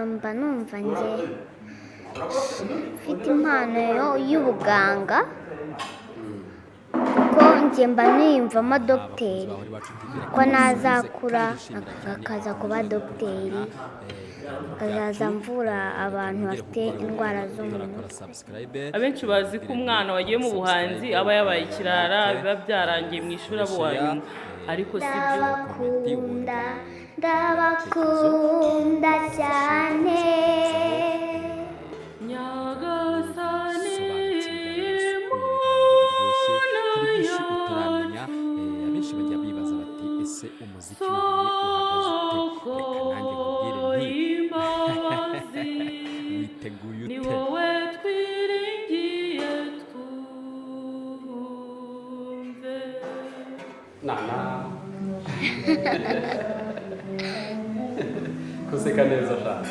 Mba numva njye mfite impano y'ubuganga, kuko njye mba niyumvamo dogiteri, ko nazakura akaza kuba dogiteri, akazaza mvura abantu bafite indwara zo mu mutwe. Abenshi bazi ko umwana wagiye mu buhanzi aba yabaye ikirara, biba byarangiye mu ishuri aba uwa nyuma, ariko si byo. Ndabakunda, ndabakunda cyane. Nyagasani Hari byinshi utaramenya. Abenshi bajya bibaza bati: "Ese umuziki wawe uhagaze ute?" Reka nanjye nkubwire nti: y'imbabazi, witeguye ni ute? wowe twiringiye, twumve. Nana, kuseka neza cyane.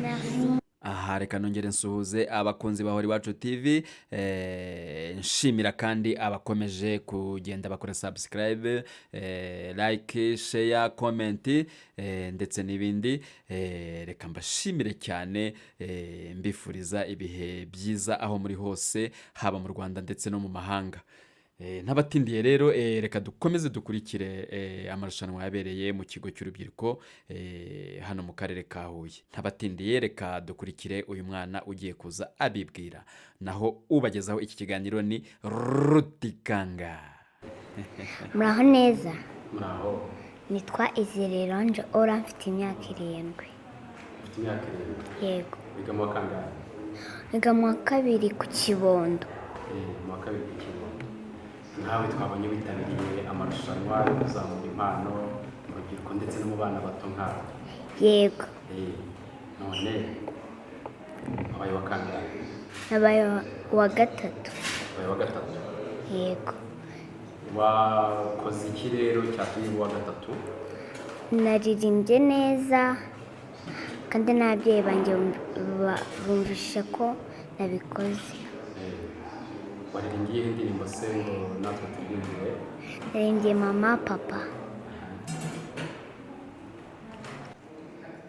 Merci. Aha reka nongere nsuhuze abakunzi ba Iwacu TV, nshimira kandi abakomeje kugenda bakora subscribe, like, share, comment, ndetse n'ibindi. Reka mbashimire cyane, mbifuriza ibihe byiza aho muri hose, haba mu Rwanda ndetse no mu mahanga. Ntabatindiye rero, reka dukomeze dukurikire amarushanwa yabereye mu kigo cy'urubyiruko hano mu karere ka Huye. Ntabatindiye, reka dukurikire uyu mwana ugiye kuza abibwira. Naho ubagezaho iki kiganiro ni Rutikanga. Muraho neza. Muraho. Nitwa Izere Ora, mfite imyaka 7. Ufite imyaka 7? Yego. Wiga mu wa kangahe? Niga mu wa kabiri ku Kibondo. Mu wa kabiri ku Kibondo. Nawe twabonye witabiriye amarushanwa yo kuzamura impano mu rubyiruko ndetse no mu bana bato nkawe. Yego. None wabaye wa kangahe? Nabaye uwa gatatu. Wabaye wa gatatu? Yego. Wakoze iki rero cyatumye uba uwa gatatu? Naririmbye neza, kandi n'ababyeyi banjye bumvishe ko nabikoze. Waririmbye iyihe ndirimbo se ngo natwe turirimbire? Naririmbye "Mama Papa".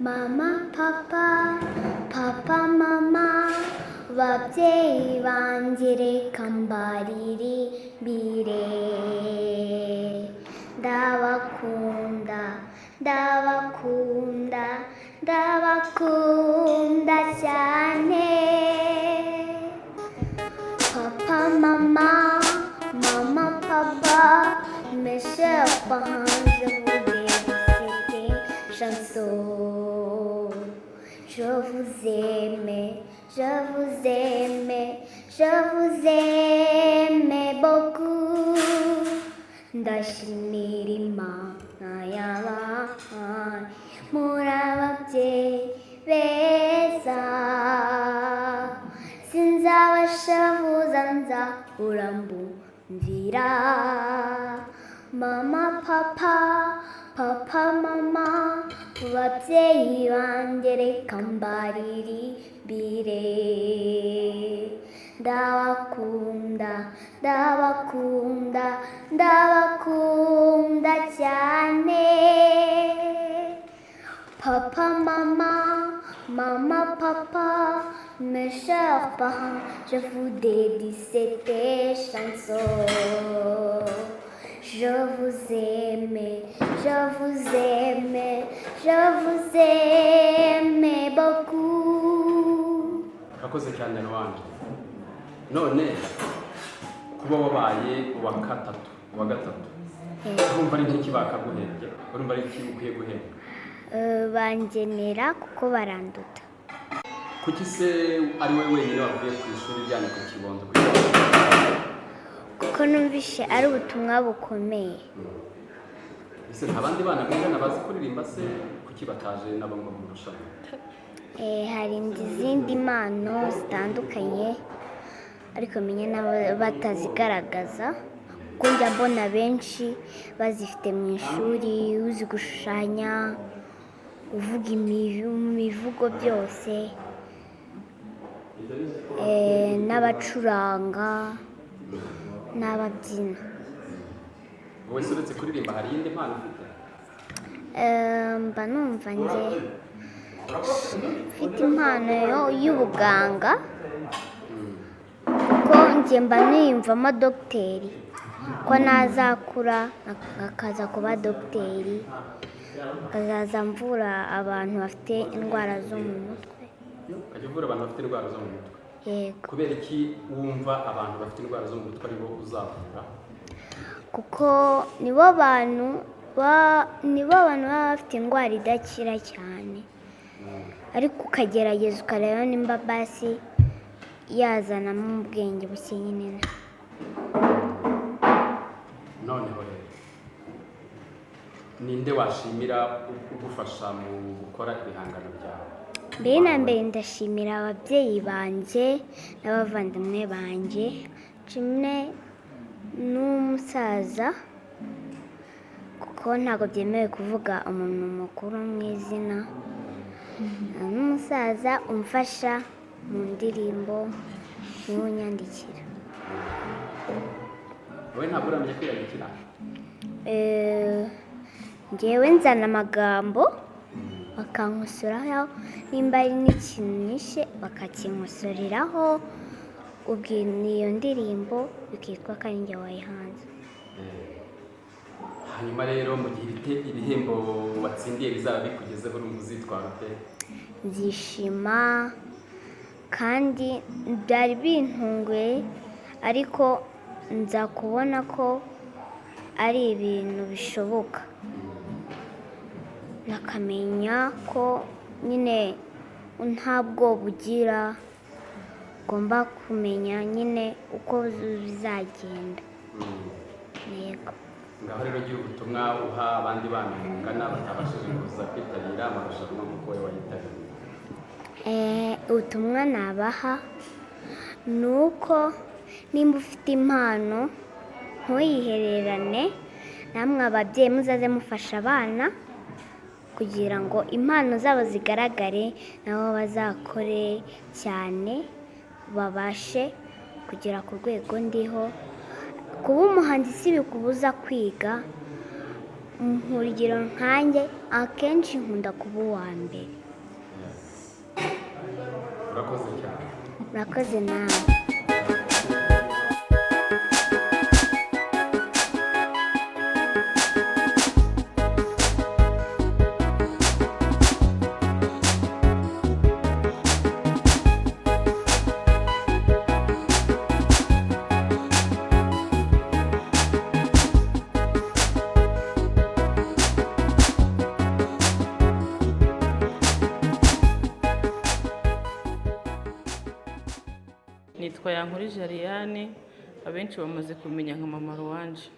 Mama, papa, papa, mama, babyeyi banjye, reka mbaririmbire. Ndabakunda, ndabakunda, ndabakunda cyane. Papa, maman, maman, papa, mes chers parents, je vous dédie cette chanson. Je vous aime, je vous aime, je vous aime beaucoup. Ndashimira Imana yabahaye muri ababyeyi beza. Sinzabashavuza, nzahora mbumvira. Mama, papa, papa, mama, babyeyi banjye, reka mbaririmbire. Ndabakunda, ndabakunda, ndabakunda cyane. Papa, maman, maman, papa, mes chers parents, je vous dédie cette chanson. Je vous aime, je vous aime, je vous aime beaucoup. Urakoze cyane, wanje. None kuba wabaye uwa gatatu, urumva ari nk'iki bakaguhembye? Urumva ari iki ukwiye guhembwa? Bangenera kuko baranduta. Kuki se ari wowe wenyine wavuye ku ishuri ryanyu ku Kibondo? Kuko numvishe ari ubutumwa bukomeye. Ese nta bandi bana bingana bazi kuririmba se? Kuki bataje nabo ngo murushanwe? Hari izindi mpano zitandukanye, ariko menya nabo batazigaragaza, kuko njya mbona benshi bazifite mu ishuri, uzi gushushanya, uvuga imivugo byose, n'abacuranga n'ababyina. Wowe se uretse kuririmba hari iyindi mpano ufite? Mba numva njye Mfite impano y'ubuganga, kuko njye mba niyumvamo dogiteri, ko nazakura nkakaza kuba dogiteri, nkazaza mvura abantu bafite indwara zo mu mutwe. Ukajya uvura abantu bafite indwara zo mu mutwe? Yego. Kubera iki wumva abantu bafite indwara zo mu mutwe aribo uzavura? Kuko nibo bantu baba bafite indwara idakira cyane, ariko ukagerageza ukareba nimba basi yazanamo ubwenge buke nyine. Noneho rero, ninde washimira ugufasha mu gukora ibihangano byawe? Mbere na mbere ndashimira ababyeyi banjye n'abavandimwe banjye, kimwe n'umusaza, kuko ntabwo byemewe kuvuga umuntu mukuru mu izina, n'umusaza umfasha mu ndirimbo, niwe unyandikira. Wowe ntabwo uramenya kwiyandikira? Njyewe nzana amagambo bakankosoraho, nimba ari n'ikintu nishe bakakinkosoreraho, ubwo iyo ndirimbo bikitwa ko ari njye wayihanze. Hanyuma rero, mu gihe ibihembo watsindiye bizaba bikugezeho, urumva uzitwara ute? Nzishima, kandi byari bintunguye, ariko nza kubona ko ari ibintu bishoboka, nakamenya ko nyine nta bwoba ugira, ugomba kumenya nyine uko bizagenda. Yego. Ngaho rero gira ubutumwa uha abandi bana mungana batabashije kuza kwitabira amarushanwa nk'uko wowe wayitabiriye. Ubutumwa nabaha ni uko nimba ufite impano ntuyihererane. Namwe ababyeyi muzaze mufasha abana kugira ngo impano zabo zigaragare, nabo bazakore cyane babashe kugera ku rwego ndiho. Kuba umuhanzi si bikubuza kwiga. Urugero nkanjye akenshi nkunda kuba uwa mbere. Urakoze cyane. Murakoze nawe. Nitwa Yankurije Ariane, abenshi bamaze kumenya nka Mama Ruwanje.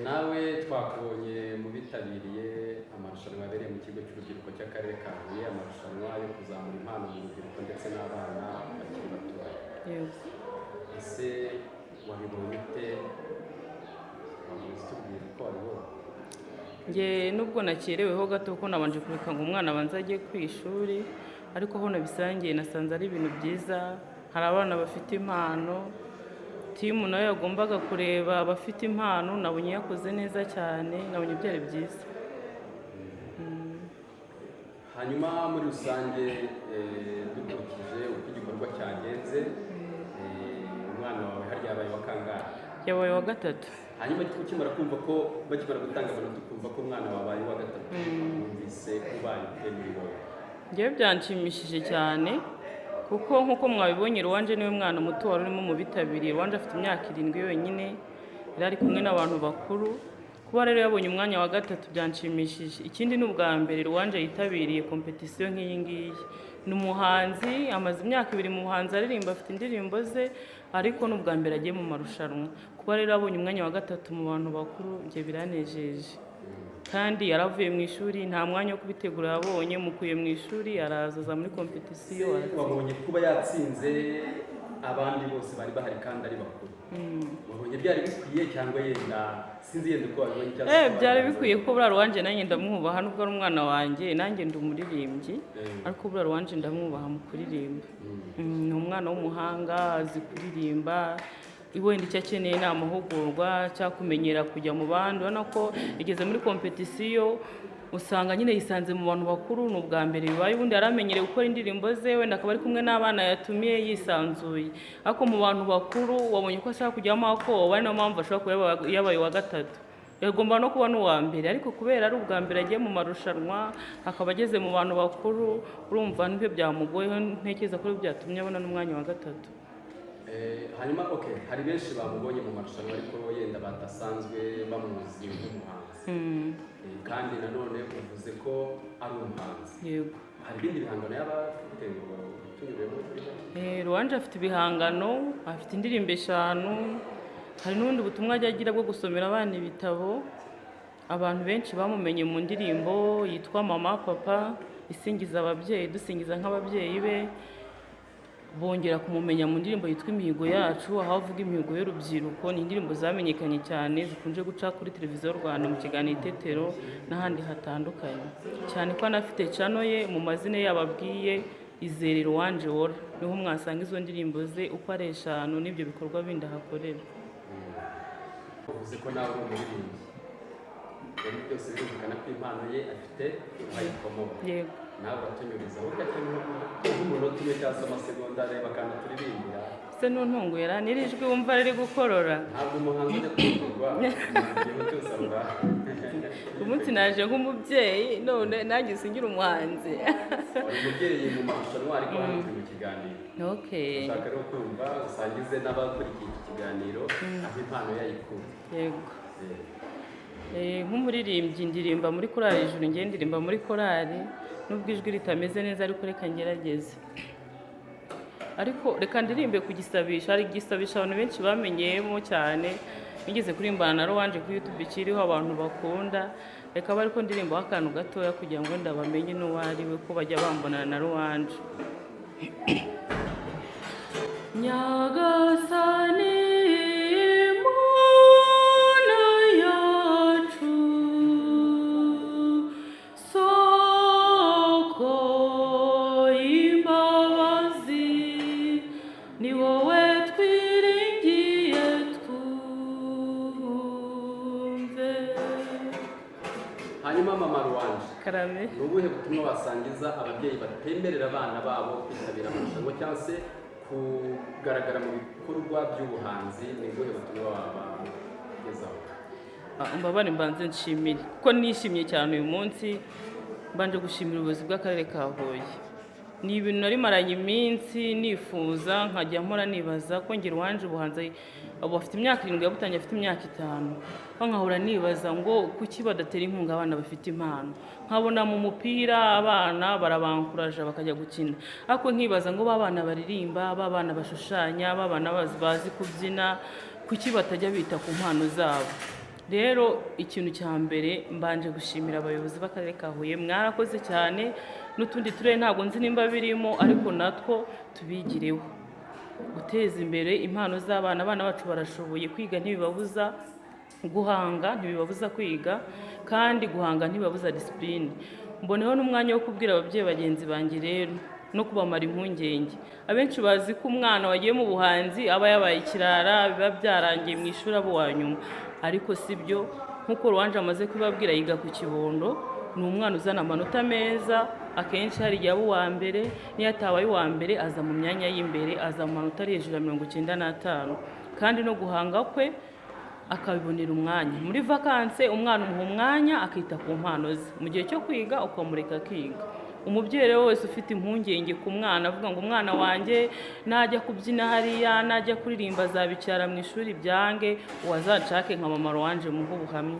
Nawe twakubonye mu bitabiriye amarushanwa yabereye mu kigo cy'urubyiruko cy'akarere ka Huye, amarushanwa yo kuzamura impano mu rubyiruko ndetse n'abana bakiri batoya. Yego. Ese wabibonye ute? Wamuzi tubwira uko wabibonye. Njye nubwo nakereweho gato, kuko nabanje kureka ngo umwana abanze ajye ku ishuri, ariko aho nabisangiye nasanze ari ibintu byiza. Hari abana bafite impano, team nayo yagombaga kureba abafite impano, nabonye yakoze neza cyane, nabonye byari byiza. Hanyuma muri rusange, dukurikije uko igikorwa cyagenze, umwana wawe harya yabaye wa kangahe? Yabaye wa gatatu. Hanyuma ukimara kumva ko bakimara gutanga amanota, ukumva ko umwana wabaye uwa gatatu, wumvise ubaye ute muri wowe? Njyewe byanshimishije cyane, kuko nk'uko mwabibonye, Ruwanje niwe mwana muto wari urimo mu bitabiriye. Ruwanje afite imyaka 7 yonyine, yari ari kumwe n'abantu bakuru. Kuba rero yabonye umwanya wa gatatu byanshimishije. Ikindi, ni ubwa mbere Ruwanje yitabiriye compétition nk'iyi ngiyi. Ni umuhanzi, amaze imyaka 2 mu buhanzi aririmba, afite indirimbo ze, ariko ni ubwa mbere agiye mu marushanwa. Kuba rero abonye umwanya wa gatatu mu bantu bakuru, njye biranejeje. Kandi yaravuye mu ishuri, nta mwanya wo kubitegura yabonye. Mukuye mu ishuri araza aza muri compétition, aratsinda. Wabonye kuba yatsinze abandi bose bari bahari kandi ari bakuru, wabonye byari bikwiye cyangwa yenda sinzi yenda uko wabibonye cyangwa se uko Byari wabibonye? bikwiye, ko buriya Ruwanje nanjye ndamwubaha, nubwo ari umwana wanjye, nanjye ndi umuririmbyi, ariko buriya Ruwanje ndamwubaha mu kuririmba. Ni umwana w'umuhanga, azi kuririmba. Wenda icyo akeneye ni amahugurwa cyangwa kumenyera kujya mu bandi. Urabona ko igeze muri compétition, usanga nyine yisanze mu bantu bakuru, ni ubwa mbere bibaye. Ubundi yari amenyereye gukora indirimbo ze, wenda akaba ari kumwe n'abana yatumiye yisanzuye, ariko mu bantu bakuru wabonye ko ashaka kujyamo akoba, ari nayo mpamvu ashobora kuba yabaye uwa gatatu. Yagomba no kuba n'uwa mbere, ariko kubera ari ubwa mbere agiye mu marushanwa, akaba ageze mu bantu bakuru, urumva nibyo byamugoyeho. Ntekereza ko byatumye abona n'umwanya wa gatatu. Hanyuma okay, hari benshi bamubonye mu marushanwa ariko yenda badasanzwe bamuzi nk'umuhanzi. Kandi nanone uvuze ko ari umuhanzi. Yego. Hari ibindi bihangano yaba afite ngo tunyuremo kuri make? Ruwanje afite ibihangano, afite indirimbo eshanu. Hari n'ubundi butumwa ajya agira bwo gusomera abana ibitabo. Abantu benshi bamumenye mu ndirimbo yitwa Mama Papa, isingiza ababyeyi, dusingiza nk'ababyeyi be. Bongera kumumenya mu ndirimbo yitwa Imihigo Yacu, aho avuga imihigo y'urubyiruko. Ni indirimbo zamenyekanye cyane, zikunze guca kuri Televiziyo Rwanda mu kiganiro Itetero n'ahandi hatandukanye, cyane ko anafite channel ye mu mazina ye yababwiye, Izere Ruwanje Wora, niho mwasanga izo ndirimbo ze uko ari eshanu n'ibyo bikorwa bindi ahakorera. Uvuze ko nawe uri umuririmbyi, rero byose birumvikana ko impano ye afite ayikomora. Yego. Nawe uratunyuriza burya nk'umunota umwe cyangwa se amasegonda, areba akantu turirimbira. Se ntuntungura n'iri jwi wumva riri gukorora? Ntabwo umuhanzi ujya kuvugwa byihute usabwa. Umunsi naje nk'umubyeyi, none nanjye singira umuhanzi. Wari umubyeyi mu marushanwa, ariko hano turi mu kiganiro. Ushaka rero kumva usangize n'abakurikiye iki kiganiro aho impano yayikuye. Yego. Nk'umuririmbyi ndirimba muri korali Ijuru, ngiye ndirimba muri korali, nubwo ijwi ritameze neza, ariko reka ngerageze. Ariko reka ndirimbe ku gisabisho. Hari igisabisho abantu benshi bamenyeyemo cyane, nigeze kurimbana na Ruwanje kuri YouTube, kiriho abantu bakunda. Reka abe ariko ndirimbaho akantu gatoya kugira ngo wenda bamenye n'uwo ari we, ko bajya bambonana na Ruwanje. Nyagasani Mana yacu, soko y'imbabazi, ni wowe twiringiye, twumve. Hanyuma mama Ruwanje, Karame. ni ubuhe butumwa wasangiza ababyeyi batemerera abana babo kwitabira amarushanwa cyangwa se kugaragara mu bikorwa by'ubuhanzi? Ni ubuhe butumwa wabagezaho? Umbabare mbanze nshimire, kuko nishimye cyane uyu munsi. Mbanje gushimira ubuyobozi bw'akarere ka Huye. Ni ibintu nari maranye iminsi nifuza, nkajya mpora nibaza ko ngira uwanje ubuhanzi, ubu afite imyaka 7, yabutangiye afite imyaka 5, aho nkahora nibaza ngo kuki badatera inkunga abana bafite impano? Nkabona mu mupira abana barabankuraje bakajya gukina, ariko nkibaza ngo ba bana baririmba, ba bana bashushanya, ba bana bazi kubyina, kuki batajya bita ku mpano zabo? Rero ikintu cya mbere, mbanje gushimira abayobozi b'akarere ka Huye, mwarakoze cyane. N'utundi turere ntabwo nzi nimba birimo, ariko natwo tubigireho guteza imbere impano z'abana. Abana bacu barashoboye. Kwiga ntibibabuza guhanga, ntibibabuza kwiga, kandi guhanga ntibibabuza discipline. Mboneho n'umwanya wo kubwira ababyeyi bagenzi banjye rero no kubamara impungenge. Abenshi bazi ko umwana wagiye mu buhanzi aba yabaye ikirara, biba byarangiye mu ishuri aba uwa nyuma, ariko si byo. Nk'uko Ruwanje amaze kubabwira, yiga ku Kibondo, ni umwana uzana amanota meza. Akenshi hari igihe aba uwa mbere, n'iyo atabaye uwa mbere aza mu myanya y'imbere, aza mu manota ari hejuru ya 95. Kandi no guhanga kwe akabibonera umwanya muri vacances. Umwana umuha umwanya akita ku mpano ze, mu gihe cyo kwiga ukamureka akiga. Umubyeyi rero wese ufite impungenge ku mwana, avuga ngo umwana wanjye najya kubyina hariya, najya kuririmba azabicara mu ishuri byange, uwazacake nka mama Ruwanje muhe ubuhamya.